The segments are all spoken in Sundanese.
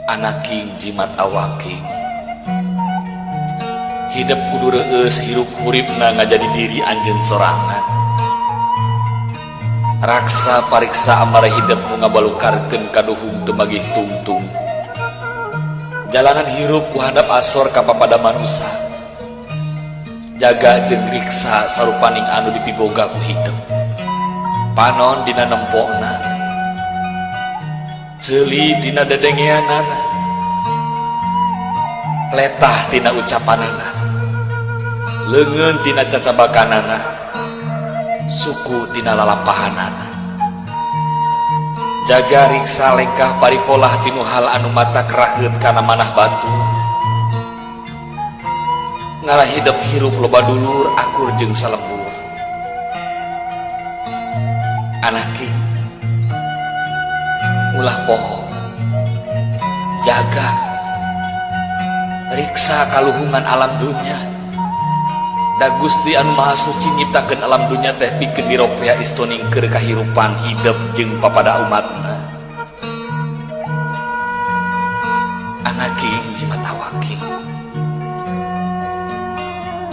Anaking jimat awaking hidep kudu reueus hirup huripna ngajadi diri anjeun sorangan. Raksa pariksa amara hidep nu ngabalukarkeun kaduhung teu magih tungtung. Jalanan hirup ku handap asor ka papada manusa. Jaga jeung riksa sarupaning anu dipiboga ku hidep. Panon dina nempona, ceuli dina dedengeanana, letah tina ucapanana, leungeun tina cacabakanana, suku tina lalampahanana. Jaga riksa lengkah paripolah tinu hal anu mata keraheut kana manah batur. Ngarah hidep hirup loba dulur akur jeung salembur. Anaki ulah poho, jaga riksa kaluhungan alam dunya. Da Gusti anu Maha Suci nyiptakeun alam dunya teh pikeun diropea istoning keur kahirupan hidep jeung papada umatna. Anaki jimat awaki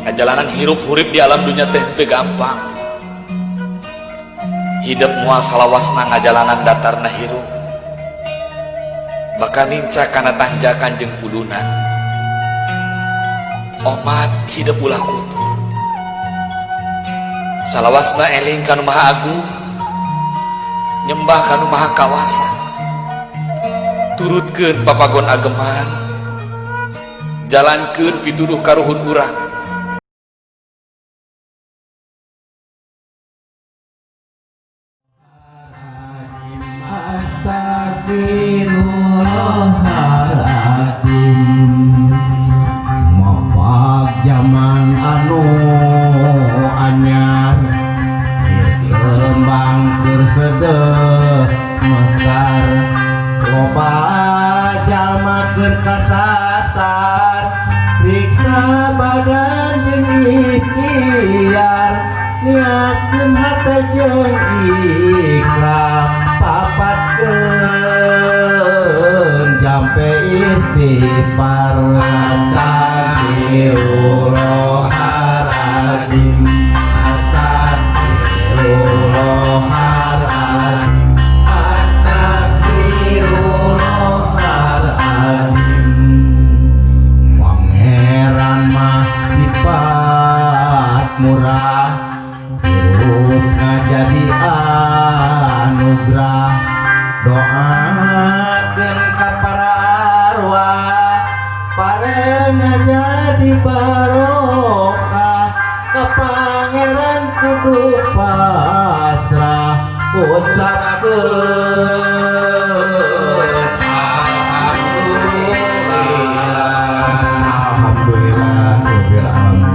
ngajalanan hirup hurip di alam dunya teh teu gampang. Hidep moal salawasna ngajalanan datarna hirup, bakal nincak kana tanjakan jeung pudunan. Omat hidep ulah kutur, salawasna eling kanu Maha Agung, nyembah kanu Maha Kawasa, turutkeun papagon ageman, jalankeun pituduh karuhun urang. Astagfirullahaladzim. Mapak zaman anu anyar, kembang keur sedeh mekar, loba jalma keur kasasar, riksa badan jeung ikhtiar, niatkeun hate jeung ikhlas, papatkeun jampe istighfar. Astagfirullahaladzim, astagfirullahaladzim, astagfirullahaladzim. Pangeran mah sifat murah, hirup ngajadi anugerah, doakeun ka para arwah, pareng ngajadi barokah, ka pangeran kudu pasrah, ucapkeun alhamdulillah. Alhamdulillah rabbil alamin.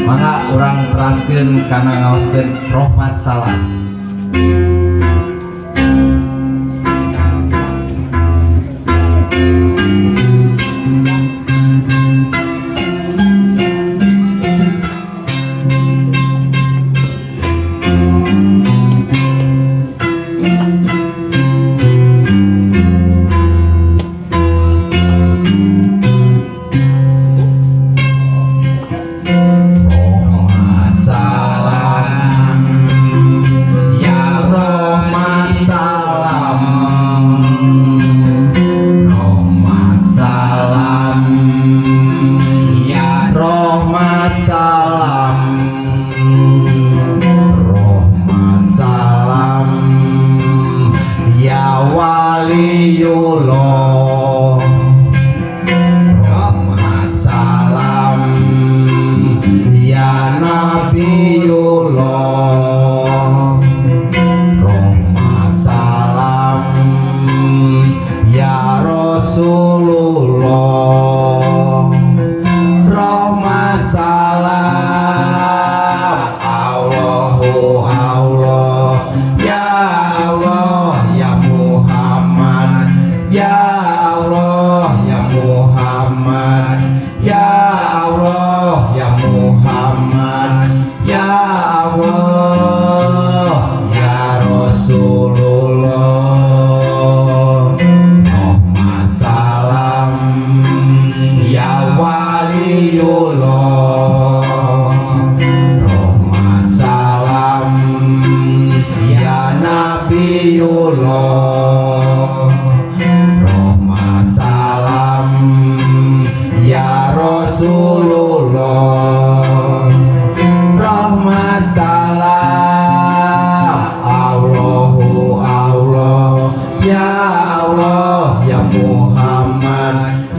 Maka urang teraskeun kana ngaoskeun rohmat salam. Rohmat salam, ya rohmat salam, rohmat salam, ya rohmat salam, rohmat salam, ya waliyullah, rohmat salam, ya nabiyullah, rohmat salam, ya rasulullah, rohmat salam.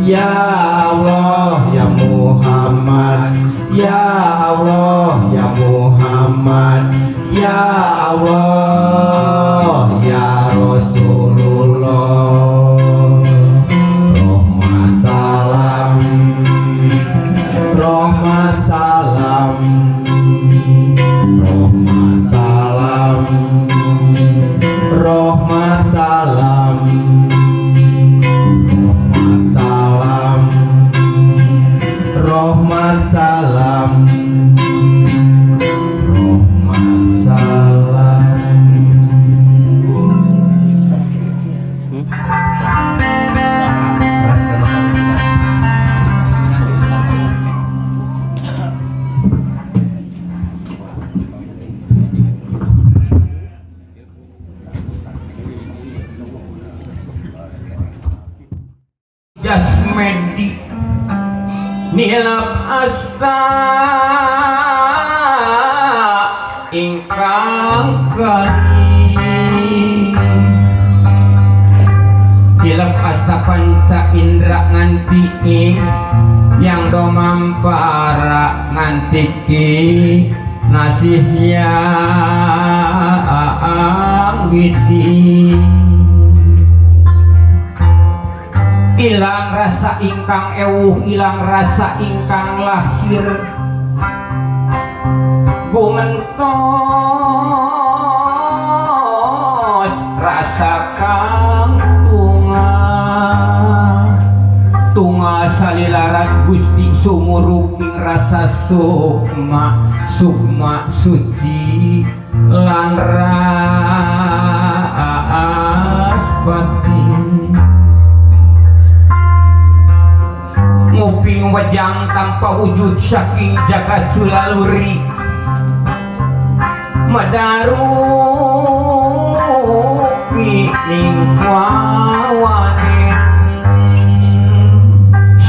Ya Allah ya Muhammad, ya Allah ya Muhammad, ya Allah ya Rasulullah. Rahmat salam, rahmat salam, rahmat salam, rahmat salam, rahmat salam, rahmat salam, rahmat salam. Jasmedi nilap asta ingkang kali tilap asta panca indra nganti ing yang do mampara nganti ki nasih yang witi ilang rasa ingkang ewuh ilang rasa ingkang lahir gumentos rasa kang tunga tunga salilaran Gusti sumuruping rasa sukma sukma suci lan raspati nguping wejang tanpa wujud saking jagat sulaluri madarupi ning wawane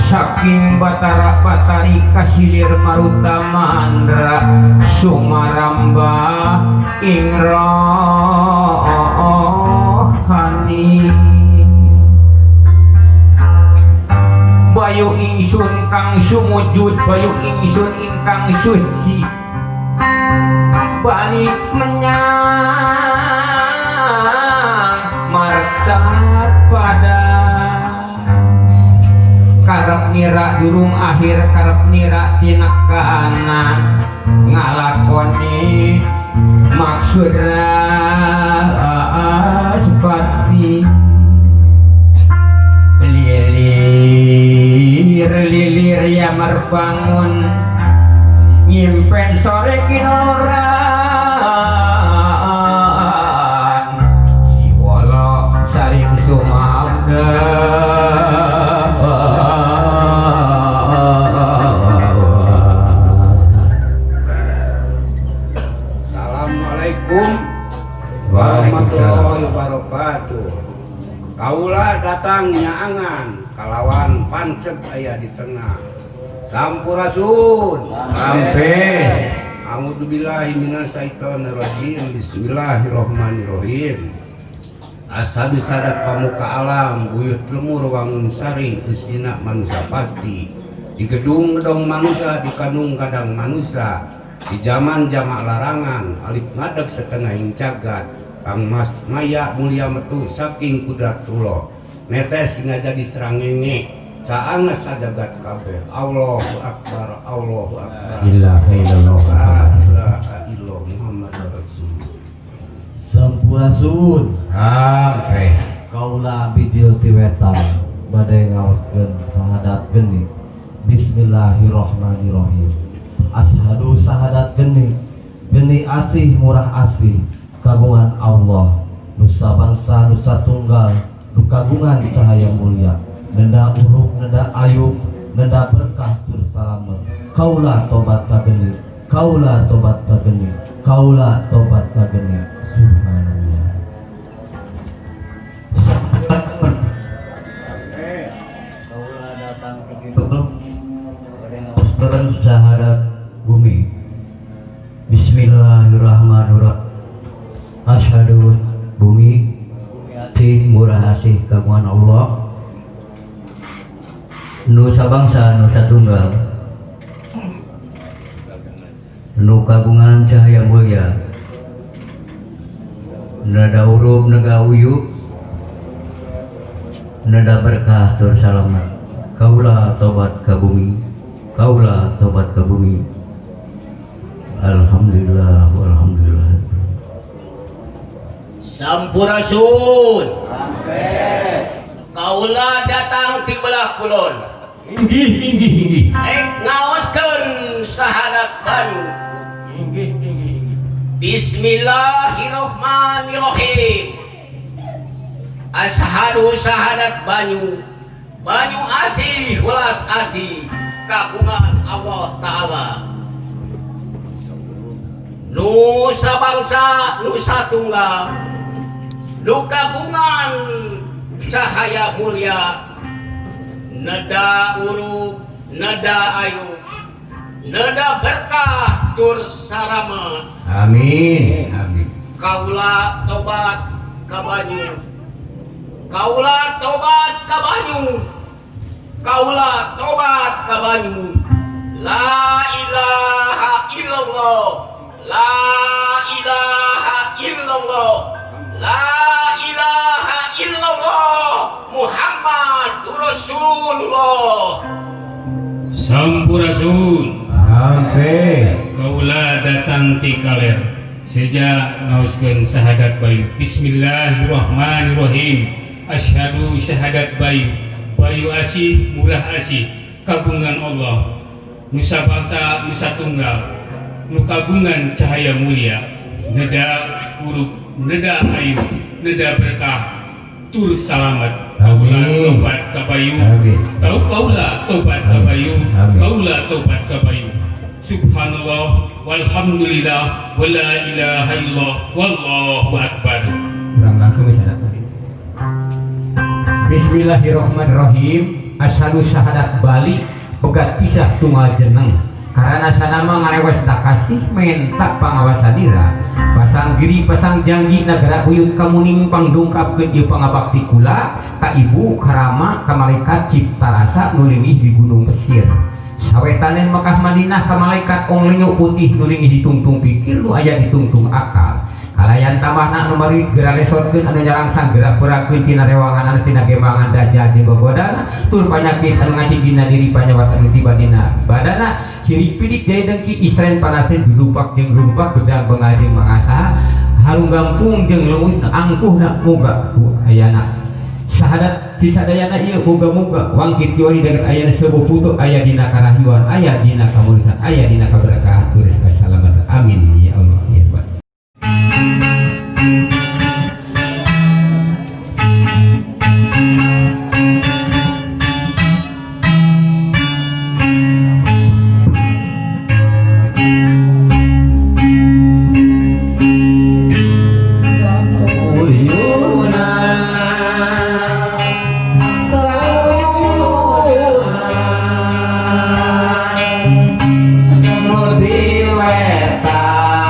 saking batara batari kasilir maruta mandra sumaramba ing rohani bayu ingsun kang sumujud bayu ingsun ingkang suci balik menyang marcat pada karep nira durung akhir karep nira tinekanan ngalakoni maksud raspati lilir lilir ya marbangun nyimpen sore kinoran siwolo saling sumabda. Assalamualaikum warahmatullahi wabarakatuh. Kaula datang nyaangan kalawan panceg aya di tengah. Sampurasun. Rampes. A'udzubillahi minasyaitonirrajim. Bismillahirrahmanirrahim. Ashabi sadat pamuka alam buyut lemur wangun sari isina manusia pasti. Di gedung-gedung manusia, di kandung kadang manusia, di zaman jamak larangan, alif ngadeg setengah ing jagat, kang mas maya mulia metu saking kudratullah. Netes sehingga jadi serangenge saanges sajagat kabeh. Allahu akbar, Allahu akbar. Ilaha illallah. La ilaha illallah Muhammadur Rasulullah. Sampurasun. Rampes. Kaula bijil ti wetan bade ngaoskeun sahadat geni. Bismillahirrahmanirrahim. Ashadu sahadat geni, geni asih murah asih kagungan Allah, nusa bangsa nusa tunggal, nu kagungan cahaya mulia, nenda uruk nenda ayub, nenda berkah tur salamet. Kaula tobat ka geni, kaula tobat ka geni, kaula tobat ka geni. Subhanallah. Kaula datang ke sahadat bumi. Bismillahirrahmanirrahim. Asyhadu bumi asih murah asih kagungan Allah. Nusa bangsa Nusa tunggal nu kagungan cahaya mulia nada urup nega uyup nada berkah tur salamat kaula tobat ka bumi kaula tobat ka bumi. Alhamdulillah walhamdulillah. Sampurasun. Kaula datang ti belah kulon. Inggih inggih inggih. Ngaoskeun sahadat banyu. Inggih inggih inggih. Bismillahirrahmanirrahim. Ashadu sahadat banyu. Banyu asih welas asih kagungan Allah Ta'ala. Nusa bangsa nusa tunggal nu kagungan cahaya mulia neda uruk neda ayu neda berkah tur sarama. Amin amin. Kaula tobat ka banyu, kaula tobat ka banyu, kaula tobat ka banyu. La ilaha illallah, la ilaha illallah, la ilaha illallah Muhammadur Rasulullah. Sampurasun. Sampai. Kaula datang ti kaler seja ngaoskeun syahadat bayu. Bismillahirrahmanirrahim. Asyhadu syahadat bayu, bayu asih murah asih kagungan Allah nusa bangsa nusa tunggal nu kagungan cahaya mulia neda uruk neda ayu neda berkah tur salamat. Kaula tobat ka bayu, tau kaula tobat ka bayu, kaula tobat ka bayu. Subhanallah walhamdulillah wala ilaha illallah wallahu akbar. Kurang langsung syahadat. Bismillahirrahmanirrahim. Asyhadu syahadat bali pegat pisah tunggal jeneng. Karena sanama ngarewes tak kasih mentak pangawasanira pasang diri pasang janji nagara buyut kamuning pangdongkapkeun ieu pangabakti kula ka ibu karama ka malaikat cipta rasa nu linggih di gunung Mesir sawetaneun Mekah Madinah ka malaikat ong lenyo putih nu linggih ditungtung pikir nu aya ditungtung akal kalayan tambahna anu marit geura lesotkeun anu nyarangsang geura purakeun tina rewangan anu tina gembangan dajjal jeung gogodana tur panyakit anu ngacik dina diri panyawat anu tiba dina badana sirik pidik jaya dengki istren panasin dudupak jeung rumpak gedang bengal jeung mangasa harung gampung jeung leungusna angkuhna muga ku ayana syahadat sisadayana ieu muga-muga wangkit kiwari daget ayana sebuah putu aya dina karahyuan aya dina kamulusan aya dina kaberkahan tulis kasalamatan. Amin ya Allah ya Rabbal. Sauyuna nu di wetan.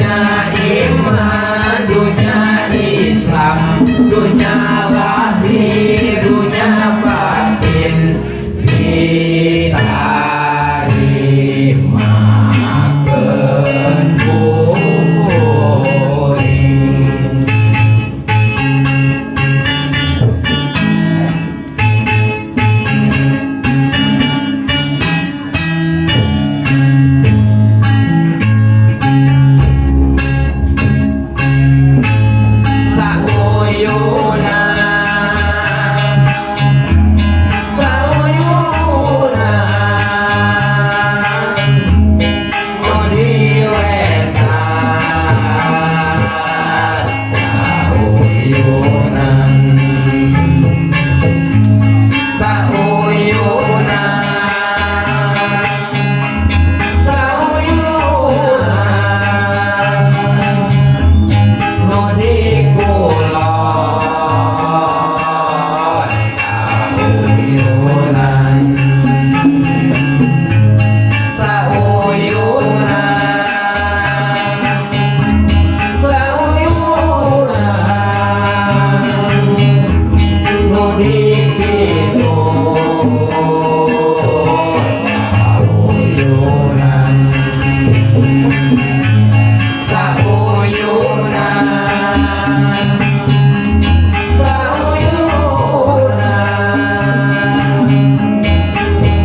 Dunya iman, dunya Islam, dunya lahir, dunya batin, ditarimakeun kuring. Sauyuna, sauyuna, nu di wetan, sauyunan, sauyuna, sauyunan, nu di kulon, sauyunan, sauyunan, sauyunan, nu di kidul, sauyunan, sauyunan, sauyunan,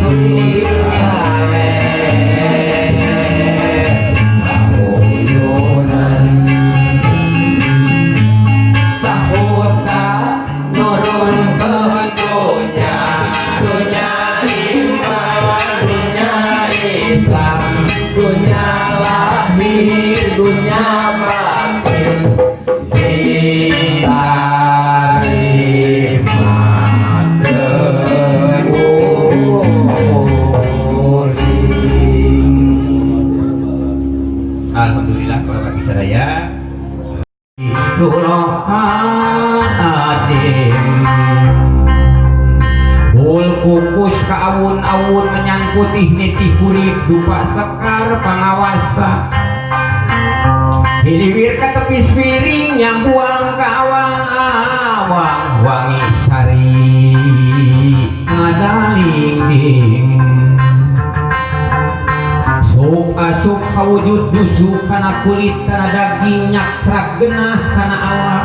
nu di kaler, sauyunan. Sahuta nurunkeun dunya, dunya iman, dunya Islam, dunya lahir, dunya batin, ditarimakeun kuring. Alhamdulillah kalau bagi sadaya adim. Hul kukus ka awun-awun menyan putih nitih kurik dupa sekar pangawasa, hiliwir ka tepis piring nyambuang ka awang-awang, wangi sari ngadalingding. Sup asup kawujud busuk kana kulit kana daging, nyaksrak genah kana awak,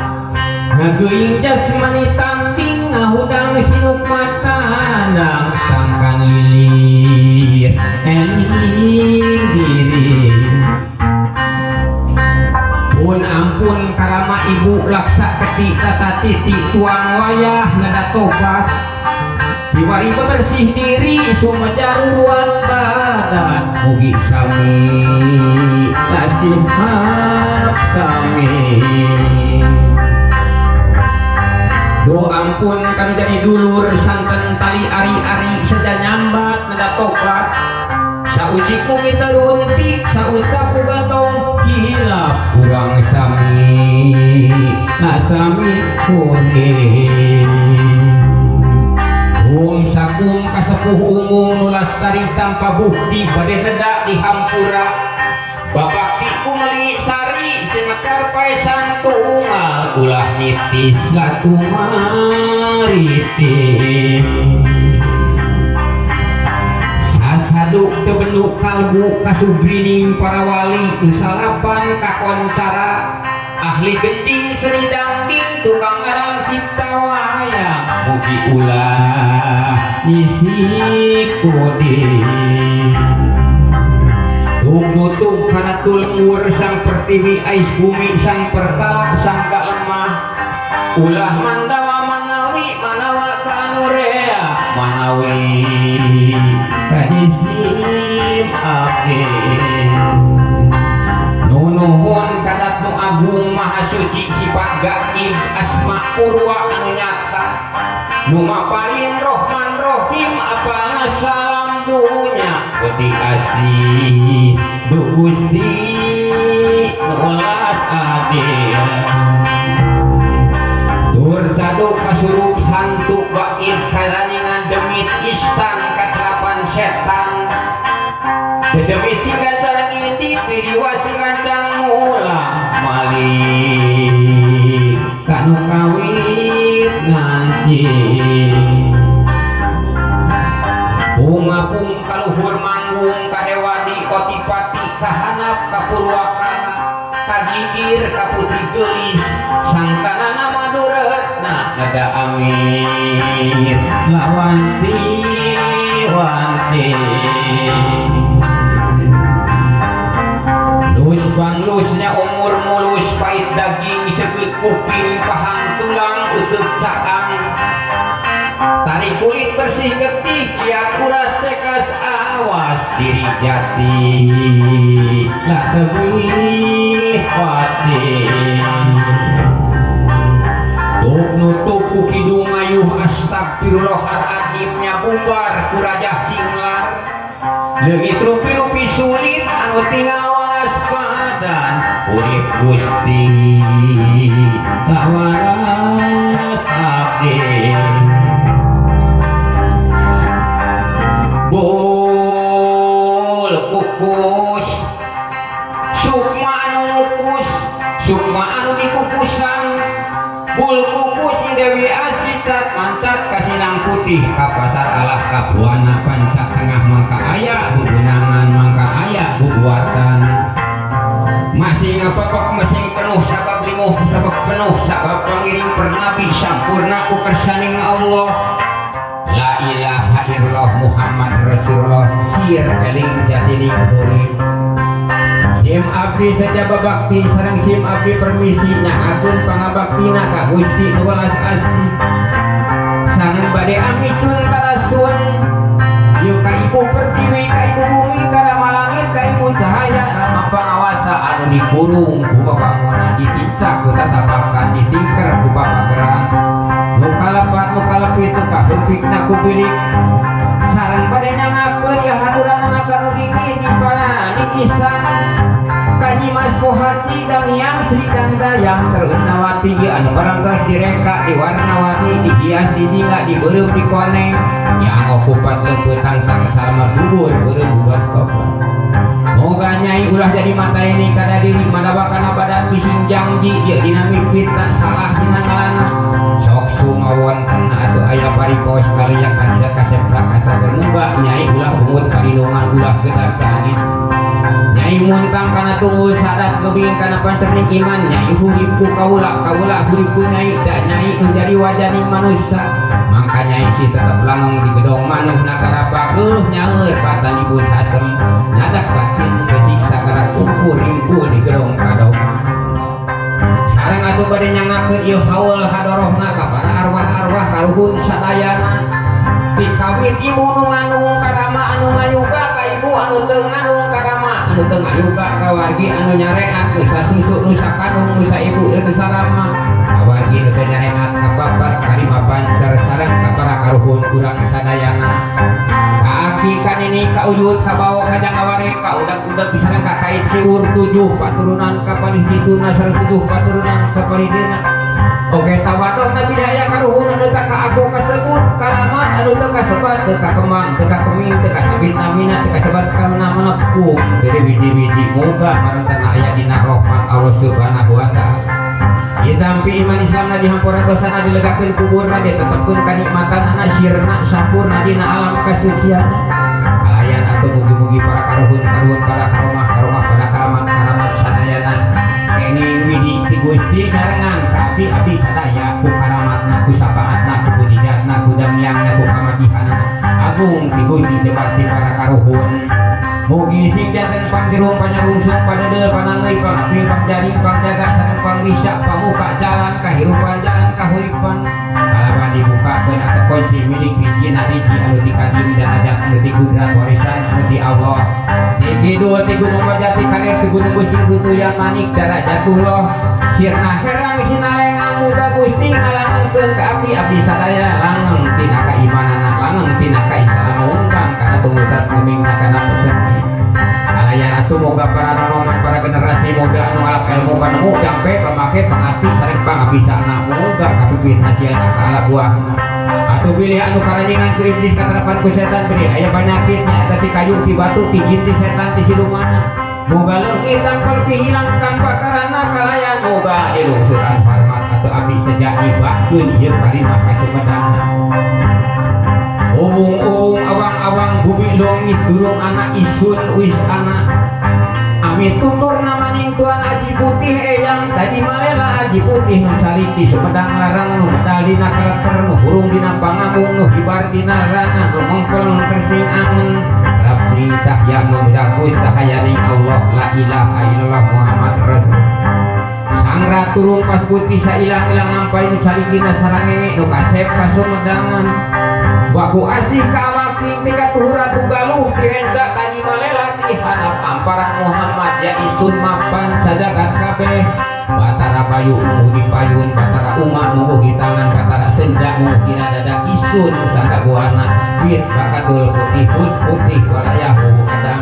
ngageuing jasmani tanding, ngahudang sinuk matandang, sangkan lilir eling diri. Pun ampun karama ibu laksa ketik tata titik tuang wayah nada tobat, Kiwari bersih diri sumajaruan badan, mugi sami nasihat sami. Do ampun kami jadi dulur santen tali ari-ari saja nyambat nada tobat, sausik mugi teruntik saucap gatong hilap, urang sami nasami kuning. Um sakum kasepuh umum nulastari tanpa bukti bade neda di hampura, babakti kumeli sari sinekar paesan tunggal, ulah nitis latumariti. Sasaduk teu kalbu kasugrining para wali nu salapan kakoncara, ahli gending seni dangding tukang ngarang cipta wayang, mugi ulah nyisik kuding. Tug kana tulmur sang pertiwi ais bumi sang pertala sang lemah, ulah mandawa manawi manawa kanurea manawi kadisim abdi. Nunuhun kadat nu agung maha suci sifat gaib asma purwa anu nyata, nu maparin rohman rohim apalna salam dunya, putih asih du Gusti nulas adil. Tur caduk kasurup hantu gaib karaningan demit istan katrapan setan, dedemit singkat sareng indi piriwa singkat mula. ka handap ka purwakala ka gigir ka putri geulis sangkanana maduretna ngada amir lawanti wanti lus banglusnya umur mulus pahit daging disebut kuping pahang tulang utuh cakang tari kulit bersih getih kiat uras sekas awas diri jati lah tebih wati tuk nutup ku kidung ayuh astagfirullahaladzim nya bubar ku rajah singlar leungit rupi-rupi sulit anu tinggal walas badan urip Gusti lawaras abdi bul kukus sukma anu ngukus sukma anu dikukusan bul kukus Dewi Asih cat mancat kasinang putih ka pasar alah ka buana pancak tengah mangka aya bubunan mangka aya bubuatan masing apapok masing penuh sabab limuh sabab penuh sabab pangiring pernabi sampurna ku kersaning Allah. La ilaha illallah Muhammad Rasulullah sir eling jatining urip sim abdi saja babakti sareng sim abdi permisi nyaatun pangabaktina ka Gusti nu welas asih sareng bade amicun karasun yuk ka ibu pertiwi ka ibu bumi ka rama langit ka ibu cahaya rama pangawasa anu dikurung ku babangunan ditincak ku tatapakan ditingker ku papageran nu kalepat nu kalepit nu kaheumpikna ku bilik sareng bade nyangakeun ya haturanana ka nu dingin di panani isan Kanyimas Pohaci Damiang Sri Dangdayang terus nawati anu parantos direka diwarna-warni dihias dijingga dibeureum dikoneng yang okupat leumpeuh tangtang salama bubur beureum bubas kopo moga nyai ulah jadi mata ini kada diri madawa kana badan bising jangji ieu dina mipitna salah dina ngalana sok sumawonten atuh aya parikos kaliyak kanida kaseprak atau bermuga nyai ulah ungut kalindungan ulah gedag ka angin nyai muntang kana tunggul sadat gebing kana pancerning iman nyai hurip ku kaula kaula hurip ku nyai da nyai menjadi wajaning manusia mangka nyai si tetep langgeng di gedong manuh nakarapa nyaeur patan ibu sasem nyadak batin kesiksa kana kumpul rimpul di gedong kadong sareng atuh bade nyangakeun ieu haul hadorohna ka para arwah-arwah karuhun sadayana tikawin ibu nu ngandung karama anu ngayuga ka ibu anu teu ngandung karama anu teu ngayuga ka wargi anu nyareat nu sasusu nu sakandung nu saibu nu sarama ka wargi nu teu nyareat ka bapak kalima pancer sareng ka para karuhun urang sadayana ka aki ka nini ka uyut ka bawa ka jangaware ka udag-udag sareng ka kait siwur 7 paturunan ka palih dituna sareng 7 paturunan ka palih dina. Oke tawadoh nabi daya karuhun anu teu kaago kasebut karamat anu teu kasebat teu kakemang teu kakeming teu kasabit namina teu kasebat kana menepung bere wiji-wiji moga marentana aya dina rahmat Allah Subhanahu wa taala. Ditampi iman Islamna dihampura dosana dilegakeun kuburna ditetepkeun kanikmatanana sirna sampurna dina alam kasucian. Kalayan atuh mugi-mugi para karuhun-karuhun para karomah-karomah para karamat-karamat sadayana kenging widi ti Gusti nyarengan ka abdi-abdi sadaya ku karamatna ku syafaatna ku mujizatna ku damiangna ku kamadihanna agung ti Gusti jebat ti para karuhun. Mugi sing janten panggirum panyarungsung padeudeuh panangeuy pangaping pangjaring pangjaga sareng pangrisa pamuka jalan kahirupan jalan kahuripan kalawan dibukakeun atau kunci milik rijina riji anu ti kadim darajat anu ti kudrat warisan anu ti Allah ti kidul ti gunung Bajati kaler ti gunung Gusing Butuyan manik darajatullah sirna herang sinalengang muga Gusti ngalanengkeun ka abdi abdi sadaya langgeng tina kaimanana langgeng tina kaislaman ungkang kana tungusat gumingna kana peserti kalayan atuh moga para nonoman para generasi moga anu ngalap ilmu panemu jampe pamake pangati sareng pangabisana moga kapipit hasilna kaala buahna atuh bilih anu karanjingan ku iblis katarapan ku setan bilih aya panyakit nyaeta ti kayu ti batu ti jin ti setan ti siluman moga leungit tanpa hilang tanpa karana kalayan moga dilungsuran hormat atau abdi sejak dibakeun ieu kalimah kasumedangna ubung-ubung awang-awang bumi longit durung anak isun wis anak Nami tutur namaning Tuan Aji Putih eyang Taji Malela Aji Putih nu calik di Sumedang Larang nu medal dina kaleter nu hurung dina pangabung nu hibar dina rana nu mengkel nu tresning angen Rabbi cahya nu midakus cahayaning Allah la ilaha illallah Muhammad Rasul. Sang Ratu Rumpas Putih sailang-ilang nampai nu calik dina sarangenge nu kasep ka Sumedangan. Baku asih ka awaking ti katuhu Ratu Galuh direnca Taji Malela ti hanap amparan Muhammad ya isun mapan sajagat kabeh. Batara Bayu nu di payun, Batara Uma nu di tangan, Batara Senja nu dina dada isun sakabuana bit bakatul putih hud putih walayahu adam.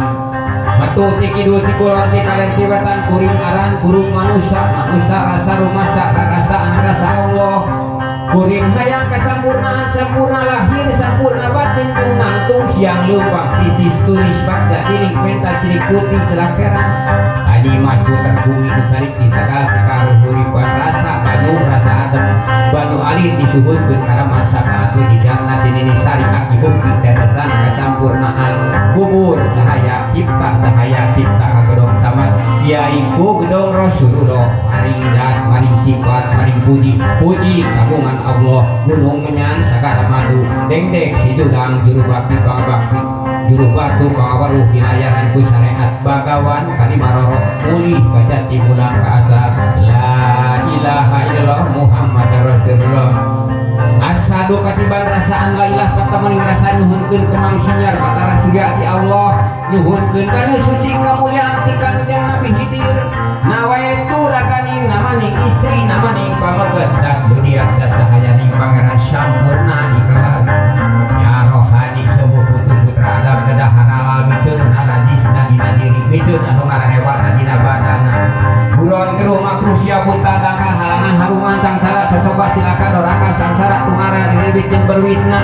Metu ti kidul ti kulon ti kaler ti wetan kuring aran kurung manusia manusia rasa rumasa rarasaan rasa Allah. Kuring hayang kasampurnaan sampurna lahir sampurna batin nangtung siang leumpang titis tulis bagda iling menta cilik putih celakeran. Tadi mas puter bumi kecarik di Tegal tikaruhuripan rasa banyu rasa adem banyu alit disuhunkeun karamat sakaatu di jannah dinini sari aki bukti tetesan kasampurnaan kubur cahaya cipta kagedong samad yaiku gedong Rasulullah maring zat maring sifat maring puji puji kagungan Allah gunung menyan sagara madu dengdek sidudang juru bakti pangabakti juru batu pangawaruh dilayaran ku syariat bagawan kalimaroro mulih kajati mulang ka asal la ilaha illallah Muhammad Rasulullah. Asadu katiban rasaan la ilah pataman rasa nyuhunkeun kemang sinyar batara surya ti Allah nyuhunkeun banyu suci kamulyaan ti kanjeng Nabi Hidir nawaitu raganing namaning istri namaning pameget dat dunia dat cahayaning pangeran sampurna ikhlas ya rohani sebuh putu putra Adam dedah halal miceun najisna dina diri miceun anu ngarewana dina badana buron keruh makruh sia buta dangkal halangan harungan cangcara cocoba cilaka doraka sangsara tungara ribit jeung berwitna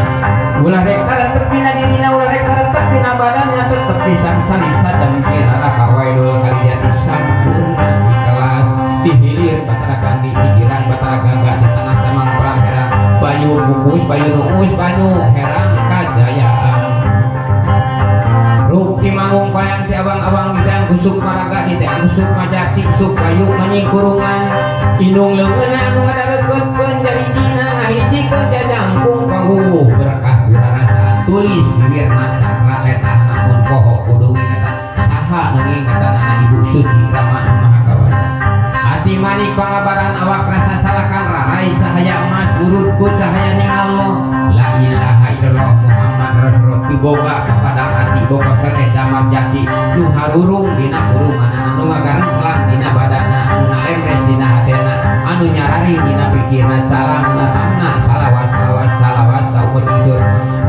ulah rek taretep dina dirina ulah rek taretep dina badanna tetep disangsari sademki raraka wailul kalijati sampurna ikhlas di hilir batara ganggi di girang batara gangga di tanah tamang perang herang banyu kukus banyu ruus banyu herang kajayaan Rukti manggung payang ti abang-abang bidang kusuk maraga di teh kusuk majati suk bayu menyingkurungan indung leungeunna anu ngadalekeutkeun jarijina ngahijikeun jajangkung pangguh berkah burarasaan tulis bibirna cakra letahna mun poho kudu ngingatan saha nu ngingetanana ibu suci rama nu maha kawasa hati manik pangabaran awak rasa calakan rarai cahaya emas burutku cahaya ning Allah la ilaha illallah Muhammad Rasulullah diboga kepada hati boga soteh damar jati nu harurung dina kurunganana nu ngagarenslang dina badana anu nalemres dina hatena anu nyarari dina pikirna salam latamna salawas salawas salawas saukur jujur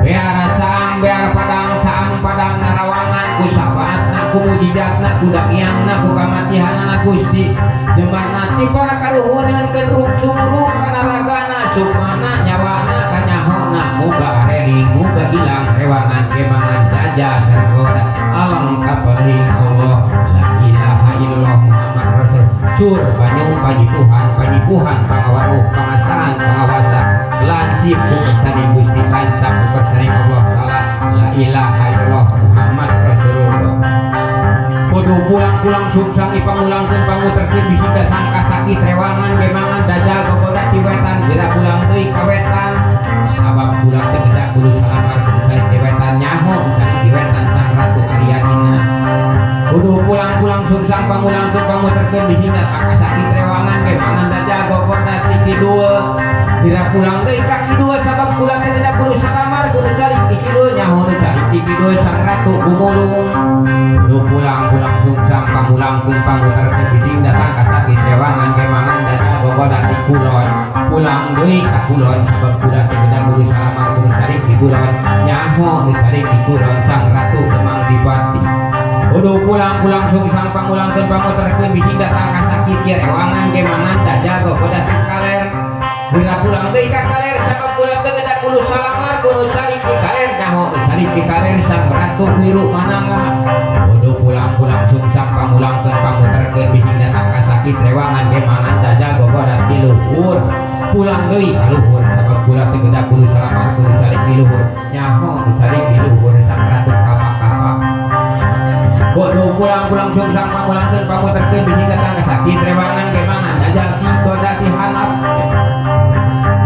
beara caang beara padang caang padang narawangan ku syafaatna ku mujizatna ku dakiangna ku kamatihanana Gusti jembarna ti para karuhuneun ruk sumurung kana ragana sukmana nyawana kanyahona muga areling muga ilang rewangan kemangan jajah sareng goda alam kapaling Allah la ilaha illallah Muhammad Rasul cur banyu pajipuhan pajipuhan pangawaruh pangasaan pangawasa lancip ku kersane Gusti tancap ku kersane Allah Taala la ilaha illallah Muhammad Rasulullah. Kudu pulang-pulang sungsang ipangulangkeun panguterkeun bisi dasang kasakit rewangan gemangan dajal gogoda ti wetan geura pulang deui ka wetan sabab pulang teu gedak kudu salamar kudu cari di wetan nyaho cari di wetan sang ratu Aryadina. Kudu pulang-pulang sungsang pangulangkeun panguterkeun bisi datang kasakit rewangan gemangan dajal gogoda ti kidul geura pulang deui ka kidul sabab pulang teu gedak kudu salamar kudu cari di kidul nyaho cari di kidul sang ratu gumulung. Kudu pulang-pulang sungsang pangulangkeun panguterkeun bisi datang kasakit rewangan gemangan dajal gogoda ti kulon pulang deui ka kulon sabab kula teu gedak kudu salamar kudu cari di kulon nyaho cari di kulon sang ratu Demang Dipati. Kudu pulang-pulang sungsang pangulangkeun panguterkeun bisi datang kasakit ye rewangan gemangan dajal gogoda ti kaler geura pulang deui ka kaler sabab kula teu gedak kudu salamar kudu cari di kaler nyaho cari di kaler sang ratu Wiru Manangga. Kudu pulang-pulang sungsang pangulangkeun panguterkeun bisi datang kasakit rewangan gemangan dajal gogoda ti luhur pulang deui ka luhur sabab kula teu gedak kudu salamar kudu cari di luhur nyaho cari di luhur sang ratu kapak-kapak. Bodoh pulang-pulang sungsang pangulangkeun pamuterkeun bisi datang ka sakit rewangan gemangan dajal ti goda ti hanap.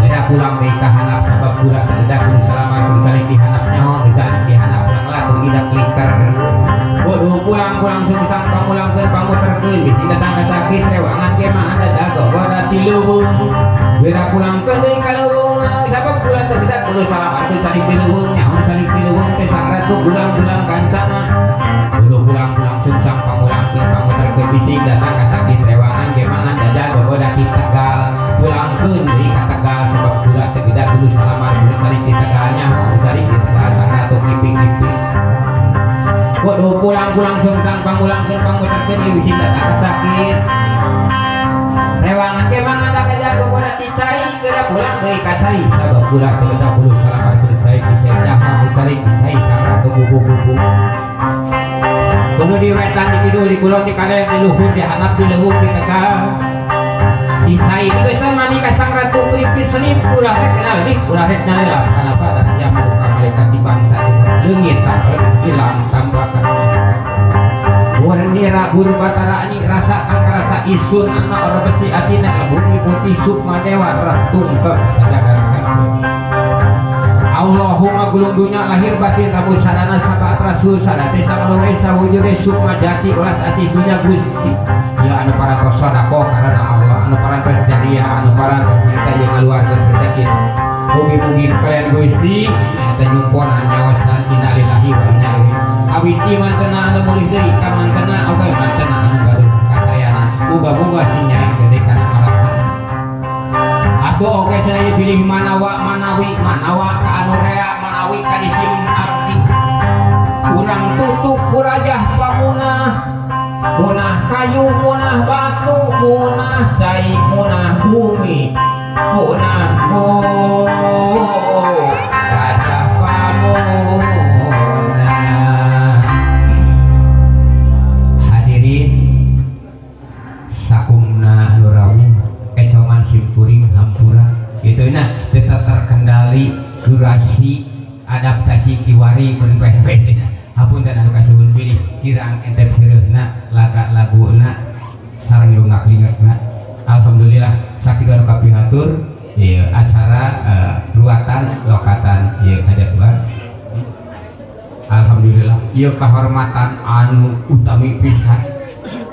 Geura pulang deui ka hanap sabab kula teu gedah kudu salamat kudu calik di hanap nyaho calik di hanap ulang latuh idak lingker. Bodoh pulang-pulang sungsang pangulangkeun pamuterkeun bisi datang ka sakit rewangan gemangan dajal goda ti leuweung. Geura pulangkeun deui ka leuweung sabab kula teu gedah kudu salamat kudu calik di leuweung nyaho calik di leuweung teh sang ratu gulang-gulang kancana. Bodoh pulang-pulang sungsang pangulangkeun pamuterkeun bisi datang ka sakit rewangan gemangan dajal gogoda ti Tegal. Pulangkeun deui ka Tegal sabab kula teu gedah kudu salamat kudu calik di Tegal nyaho calik di Tegal sang ratu ngiping-ngiping. Bodoh pulang-pulang sungsang pangulangkeun pamuterkeun bisi datang ka sakit rewangan gemangan dajal gogoda ti cai. Geura pulang deui ka cai sabab kula teu gedah kudu salamat kudu calik di cai nyaho calik di cai sang ratu gugu-gugu. Kudu di wetan di kidul di kulon di kaler di luhur di hanap di leuweung di Tegal di cai di geus mani ka sang ratu keripit selip ulah rek nalih ulah rek nalelap kana pada yang muka malaikat di bangsa leungit hilang tambakan. Warnira guru batara ani rasa angkarasa isun anak orang beci atina bumi putih sukma dewa ratungkep sajagar kabeh. Allahumma gulung dunya lahir batin tabu sadana sabaat rasul sadate samalore sawujud sukma jati ulas asih dunya Gusti. Ya anu parantos sedekah karena Allah anu parantos jariah anu parantos minta jeung ngaluarkeun rezeki. Mugi-mugi kalian Gusti eta nyumponan nyaosan innalillahi wa inna ilaihi. Awit iman tena anu mulih deui ka mantena oge mantena anu gaduh kasayanan. Muga-muga sing nyaing gede kana maratan. Atuh oge cenah pilih manawa manawi manawa ka anu rea manawi ka disim abdi. Urang tutup kurajah pamunah munah kayu munah batu munah cai munah bumi munah rajah pamunah. Hadirin sakumna anu rawuh ecoman simkuring hampura itu nah tetap terkendali durasi adaptasi kiwari pun hapunten anu kasuhun pilih kirang entep seureuhna laga laguna sareng lungak lingekna. Alhamdulillah sakitu anu kapihatur ieu acara ruatan lokatan ieu hajatuan. Alhamdulillah ieu kahormatan anu utami pisan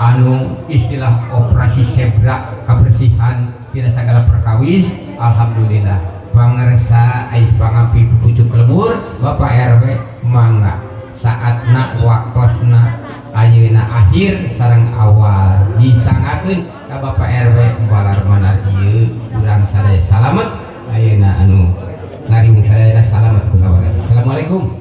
anu istilah operasi zebra kebersihan tina sagala perkawis. Alhamdulillah pangersa ais pangampi pucuk lemur Bapak RW mangga saatna waktosna ayeuna akhir sareng awal disangakeun ka Bapak RW balar manar ieu urang sadaya salamet ayeuna anu ngariung sadaya salamet kulawarga. Assalamualaikum.